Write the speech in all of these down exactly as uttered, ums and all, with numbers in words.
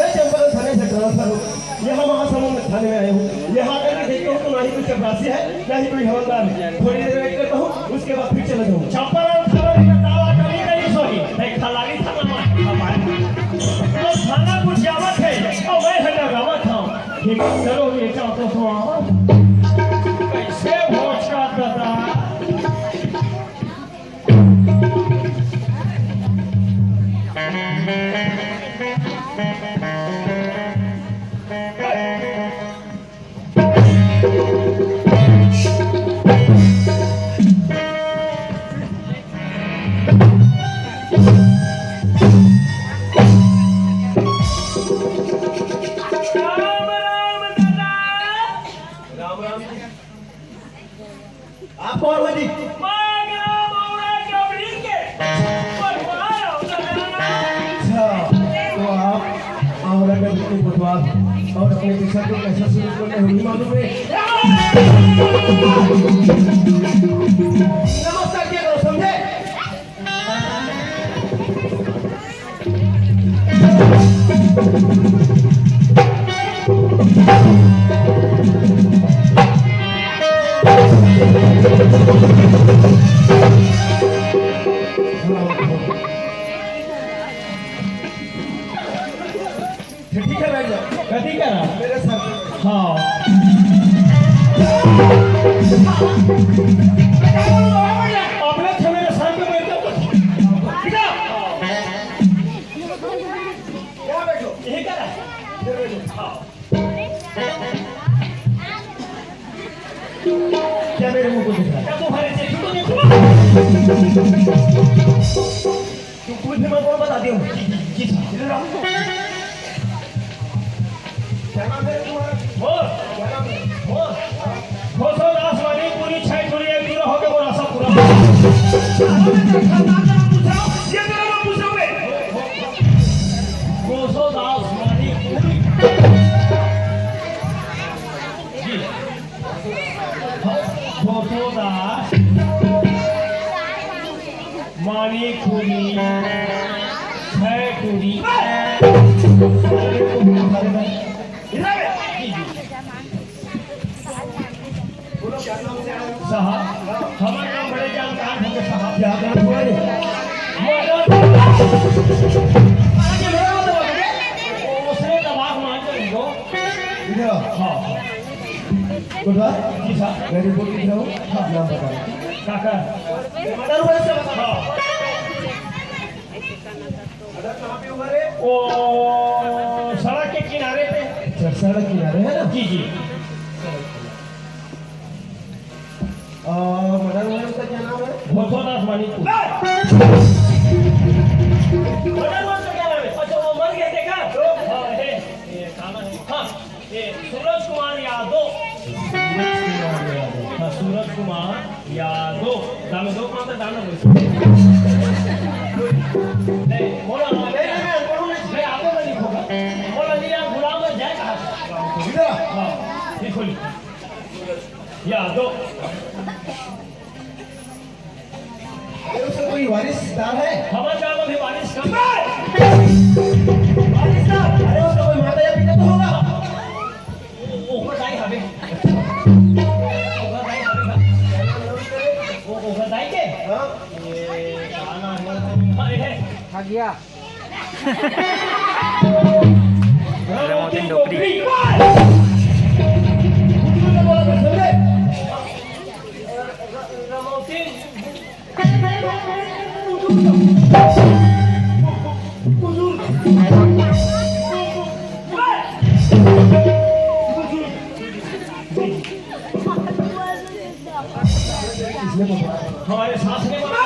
मैं चंपारण थाने से ट्रांसफर हूँ। यहाँ महासमुंद थाने में आया हूँ। यहाँ आकर के देखता हूँ तो ना ही कोई चपरासी है, ना ही कोई हवलदार है। थोड़ी देर वेट करता हूँ, उसके बाद फिर चला जाऊंगा। चंपारण थाना में ताला कभी नहीं सोई, मैं खलारी थाना में। तो थाना कुछ जावत है, और मैं है डरावत हूँ। हिम्मत करो, ये चाहते तो आओ। कैसे भोज का दादा? राम राम दादा। राम राम जी। आप कौन हो जी? मैं ग्राम औड़ा डबरी के पटवार हूँ दादा। अच्छा, तो आप औड़ा डबरी के पटवार और अपने पेशा को कैसे शुरू करने होगी मालूम है? नमस्कार किया करो, समझे? ठीक है, बैठ जाओ। कथी करा? मेरे सर पे। हाँ। अपने से मेरे सर पे बैठ जाओ। क्या बैठो? यही करा। इधर बैठो। हाँ। क्या मेरे मुंह को देख रहा है? क्या तुम्हारे चेहरे को देख रहा है? तू कुछ भी मत बोल, बता दियो। जी, जी, जी, जी। इधर आओ। क्या नाम है तुम्हारा? मोर। क्या नाम है? मोर। घोषो दास वाली पूरी छह पूरी एक पूरा हो गया, बोला सब पूरा। ये तेरा नाम पूछा बे। घोषो दास वाली पूरी। जी। घोषो दास। मानी खुली, है खुली। साहब, हमारे नाम बड़े जानकार होंगे साहब। क्या नाम हुआ रे? मदन। उसने दबाव मान कर लो। इधर आओ। हाँ। गुड बाय। जी साहब। मैं रिपोर्ट लिख रहा हूँ। हाँ। नाम बताओ। काका। मदन हुआ इसका बताओ। हाँ। मदन कहाँ पे हुआ रे? वो सड़क के किनारे पे। अच्छा, सड़क किनारे है ना? जी, जी। आ, मदन हुआ इसका क्या नाम है? भोसोदास मानिकपुरी। मदन हुआ इसका क्या नाम है? अच्छा, वो मर गया देखा? हाँ, है। ये, हाँ। ए, सूरज कुमार यादव। सूरज कुमार यादव। हाँ, सूरज कुमार यादव। दाम दो मात्र दाम दो। नहीं, बोला, नहीं, नहीं, नहीं, बोलो नहीं। नहीं, आप तो नहीं होगा। बोला, नहीं, आप गुलाम में जाए कहाँ से? इधर। हाँ, ये खोलिए। यादव। अरे, उसका कोई वारिसदार है? हमारे गांव में भी वारिस कम है। वारिसदार? अरे, उसका कोई माता या पिता तो होगा। वो, वो ओकर दाई हवे। ओकर दाई हवे ना। वो, ओकर दाई के? हाँ। ये गाना है। हाँ, ये है। खा गया। रमौतिन डोकरी। रमौतिन। हमारे सास ने बोला,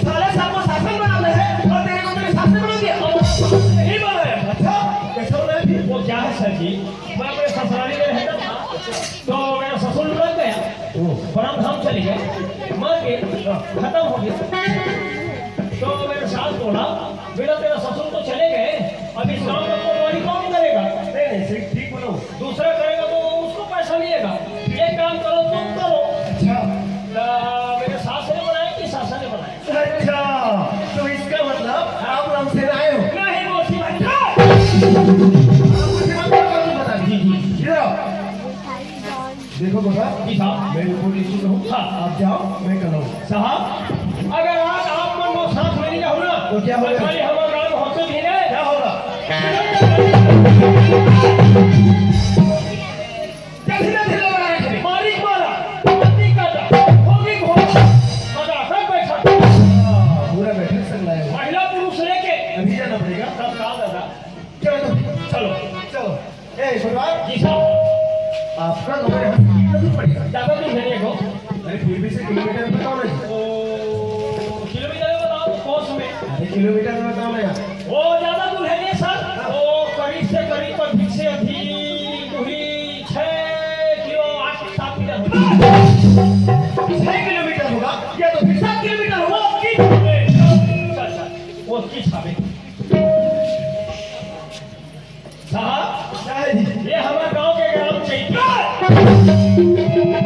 साले साहब को सासन बना रहे हैं और तेरे को मेरे सास ने बना दिया। मैं अपने ससुराली में रहता था, तो मेरा ससुर लग गया, परम धाम चले गए, मर गए, खत्म हो गया। तो मेरे सास बोला, "बेटा, तेरा ससुर तो चले गए, अब इस काम का कोतवाली कौन करेगा?" नहीं, नहीं, सही, ठीक बोलो। दूसरा करेगा तो उसको पैसा मिलेगा। एक काम करो, तुम करो। अच्छा। तो मेरे सास ने बनाया कि सासा ने बनाया? अच्छा, तो इसका मतलब आप राम सेना आए हो? नहीं, वो शिव। अच्छा। आप मुझे मत बताओ, तुम बता दीजिए। इधर आओ। देखो बाबा, जी साहब। मैं रिपोर्ट लिख चुका हूँ। हाँ। आप जाओ, मैं कल आऊँ। साहब, अगर आज आप मन वो साथ में नहीं जाओ ना, तो क्या होगा? तो खाली हमारा नाम होते भी नहीं। क्या होगा? जल्दी, जल्दी लगा रहे थे। मारी मारा, पत्नी काटा, भोगी भोग, मजा कर बैठा। हाँ, पूरा बैठक संग लाए हो। महिला पुरुष लेके अभी जाना पड़ेगा। तत्काल दादा। चलो तो। चलो। चलो। ए, सरदार। जी साहब। आपका घर यहाँ से कितना दूर पड़ेगा? ज्यादा दूर है नहीं को। अरे, फिर भी से किलोमीटर में बताओ ना जी। ओ, किलोमीटर में बताओ तो कोस में। अरे, किलोमीटर में बताओ ना यार। वो ज्यादा दूर है नहीं सर। हाँ। वो करीब से करीब पर ठीक से अभी कोई छह किलो आठ सात किलो। छह किलोमीटर होगा या तो फिर सात किलोमीटर होगा। वो की छावे? अच्छा, अच्छा, वो की छावे? साहब, क्या है जी? ये हमारे गांव के ग्राम चैती।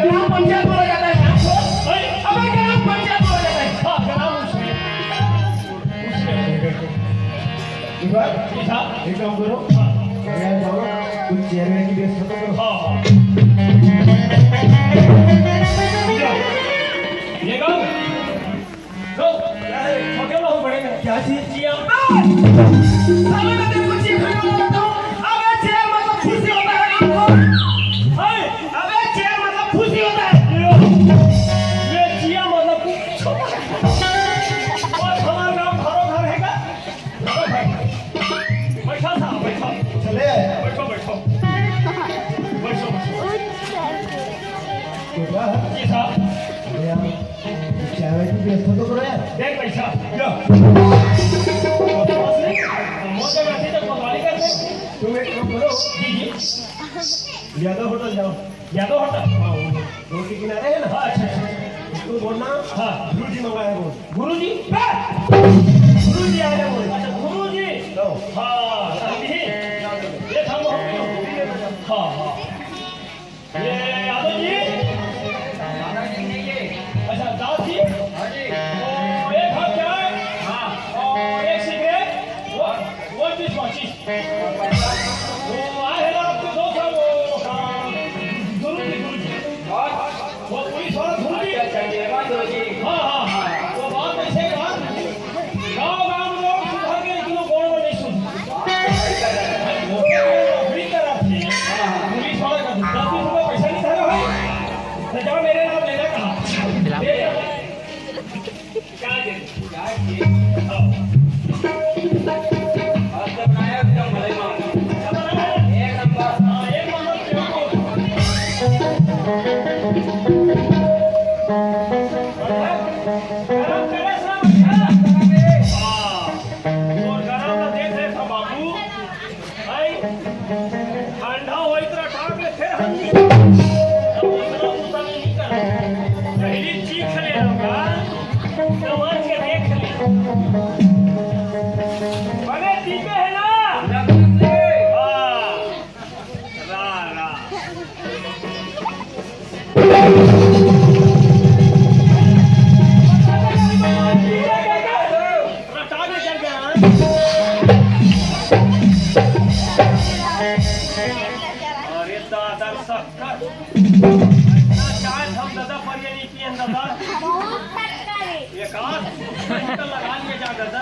ग्राम पंचायत बोला जाता है आपको? नहीं। अबे, ग्राम पंचायत बोला जाता है। हाँ, ग्राम उसमें। उसमें। विभाग, जी साहब। एक काम करो। हाँ। अरे यार, जाओ ना, कुछ चेयरमैन की व्यवस्था तो करो। हाँ, हाँ। ये गाँव। लो, क्या है? छोटे लोग बड़े हैं। क्या चीज? जिया। साला मैं तेरे को चीज खाने वाला था। अबे चेयर मतलब खुशी होता है आपको? हाय, अबे चेयर मतलब खुशी होता है। ये, ये जिया मतलब कुछ छोटा है। और हमारा नाम भरो घर है क्या? भरो घर। बैठा साहब, बैठा। चले आए। बैठो, बैठो। बैठो, बैठो। बेटा। जी साहब। अरे यार, चाय वाय की व्यवस्था तो करो यार। देख भाई साहब, लो। मोटे व्यक्ति तो कोतवाली करते हैं। तुम एक काम करो। जी, जी। यादव होटल जाओ। यादव होटल? हाँ, वो रोड के किनारे है ना? हाँ, अच्छा, अच्छा। उसको बोलना, हाँ। गुरु जी मंगाए बोल। गुरु जी? गुरु जी आए बोल। अच्छा, गुरु जी। लो। हाँ, अभी। ये था वो। हाँ, हाँ। ये यादव जी? अच्छा, दास जी? हाँ जी। तो एक हाथ चाय, हाँ। और एक सिगरेट, वो, वो चीज, वो चीज। वो आए हैं ना आपके दोस्त, वो, हाँ, गुरु जी, गुरु जी। वो पुलिस वाला गुरु जी। अच्छा, अच्छा, ये बात गुरु जी। हाँ, हाँ, हाँ। वो बात ऐसे है, गाँव गाँव में लोग सुधर के, लेकिन वो कौन वो नहीं सुन। वो भी तरह से पुलिस वाला का दस बीस रुपया पैसा नहीं धरा है, तो जा मेरे नाम लेना कहा। दे दे। क्या दे दे? क्या दे? हाँ। और जब बनाया एकदम भले मामला। एक नंबर। हाँ, एक नंबर। गरम करे सब। हाँ। और गरम ना देख रहे था बाबू। भाई, ठंडा होई तो टांग ले, फिर हम नहीं। अब उतना, उतना नहीं करना। पहली चीख ले लूंगा, जवान के देख ले। बने पीते हैं ना? हाँ। रा, रा। अरे दादा, शक्कर। ना चाय हम दादा पर ये नहीं पियन दादा। बहुत शक्कर है। एक आध तो लगा लिए जा दादा।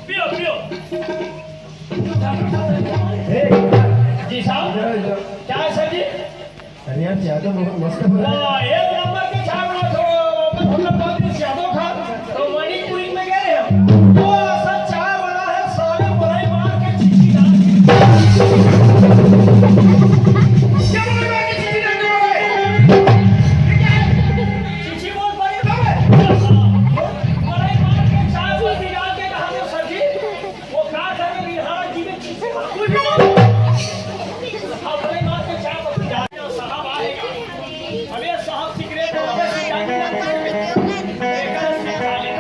पियो, पियो। जी साहब। क्या है सर जी? अरे यार, तो मस्त बना है। वाह, एक नंबर के चाय बनात हो, ओकर हम लोग बहुत दिन से यादव खा, तो मणिपुरी में गए रहे हम। वो ऐसा चाय बना है, साले मलाई मार के चीची डाल के। क्या मलाई मार के चीची डाल के? ये क्या है? चीची बोल पड़ी तो है। मलाई मार के चाय बोल के डाल के कहा तो सर जी, वो का करे बिहार जी में चीची बोल। अपने माँ के चाय बोल के डाल के साहब आएगा। अरे साहब सिगरेट वाले सिगरेट एकर से खा ले।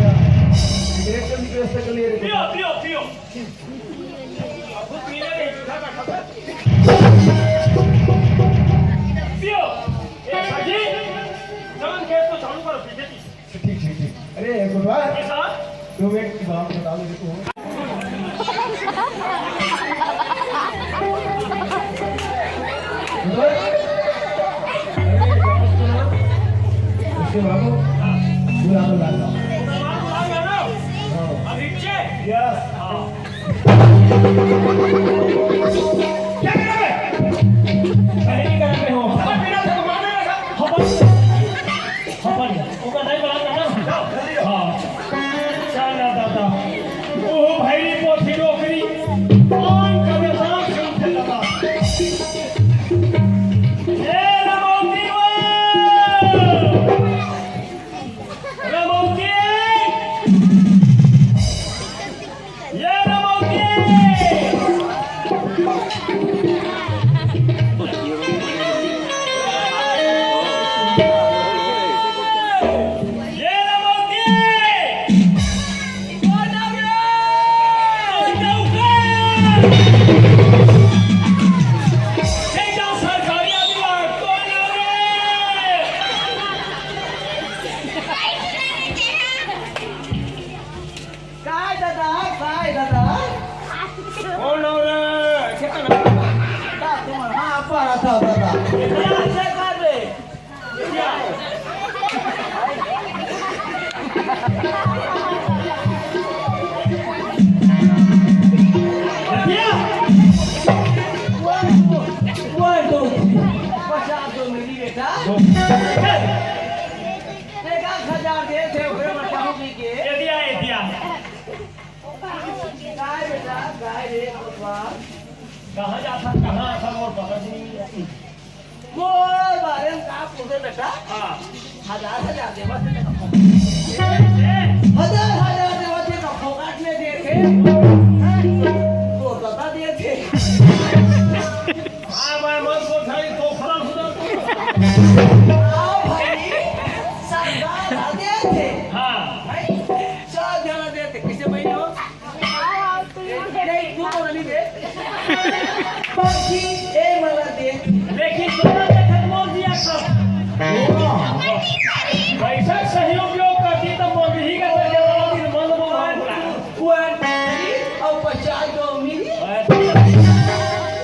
सिगरेट की व्यवस्था कर लिए रे। पियो, पियो, पियो। अब खुद पीने नहीं, जूठा का खबर। पियो। ए, सर जी, जान के तो झाड़ू पर पीछे की। ठीक, ठीक, ठीक। अरे, गुरुवार, जी साहब। दो मिनट की बात बता दो, देखो। गुरुवार, अरे, उसके बाद वो गुलाब लाल का। हाँ। यस। हाँ। क्या कर रहे हो? सही कर रहे हो। खाना पीना था तो मारने लगा। खबर, खबर। ओकर नहीं बना था ना? हाँ। चल ना दादा। ओ भैरी पोथी डोकरी। कौन कबीरदास सुनते लगा? ए रमौती वो! रमौती! ये रमौती! ये रमौती! सरकारी अधिकार कौन है? काय दादा, काय दादा? कोण हो रे? का तुम्हाला हा पाहत होता दादा? इथे असं का रे? या. One, two, one, two, three. पचास तो मेरी बेटा. एक आध हजार दे थे, ओकरे में चाहूँ पी के. ये दिया, ये दिया. गाय बेटा, गाय रे भगवान. कहाँ जाता, कहाँ आता, मोर पता नहीं. मोर बारे में का पूछे बेटा? हाँ. हजार हजार देवत हे का फोकट? हजार हजार देवत हे का फोकट में देखे? तो बता देथे. हाँ, मैं मत बोल भाई, तो फरक हो जाता. हाँ भाई, सरकार देथे. हाँ. भाई, सब जना देथे. किसे भाई हो? नहीं, तू तो नहीं दे. बाकी ए मला दे. लेकिन तोरा देखत मोर दिया सब. पैसा सहयोग करती तो मोर ही का जवाब मन बोला. One, two, three, और पचास गो मिली.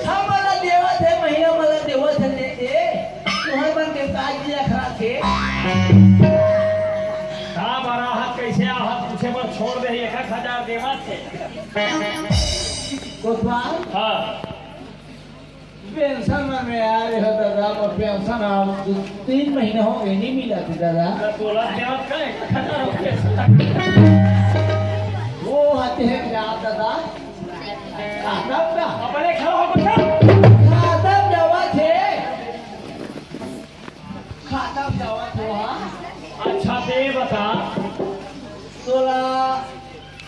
हमला देवत हे, महीना मला देवत हे, दे दे. तुहर मन के काज लिया खराब थे. का बड़ा हाथ कैसे आहत पूछे बर छोड़ दे, एक एक हजार देवत हे. कोतवाल? हाँ. पेंशन में आ रहे हो दादा, वो पेंशन आप दो तीन महीने हो गए, नहीं मिला थी दादा. तो बोला देवत का एक हजार रुपये. वो आते हैं क्या दादा? खाता का? अपने खड़ा हो, बच्चा. खाता जावा थे. खाता जावा थे वहाँ. अच्छा, दे बता. तोला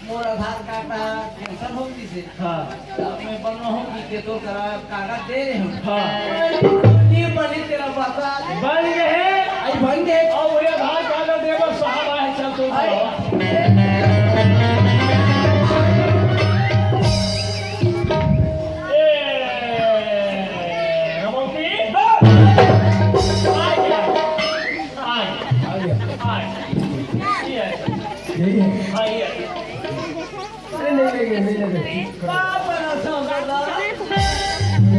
मोर आधार कार्ड ला cancel हो गइस हे। हाँ। त मैं बनवाहूँ कि के तोर करा कागज दे रहे हूँ। हाँ। नहीं बनी तेरा बता। बन गए। आई बन गए। अउ ये आधार कार्ड दे बर साहब आए, चल तू आई। ए, रमौती। आ गया। आ गया। आ गया। आ गया। ये है। यही है। हाँ, ये। अरे नहीं, नहीं, नहीं, नहीं, नहीं। क्या बना था, बना?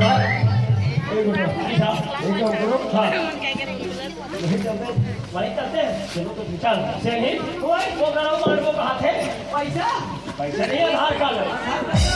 यार, एक मिनट। अच्छा। एक काम करो। हाँ। वहीं चलते हैं। वहीं चलते हैं। चलो तो चल। चलिए। ओए, वो करो, मार वो कहाँ थे? पैसा? पैसा नहीं है, आधार कार्ड है।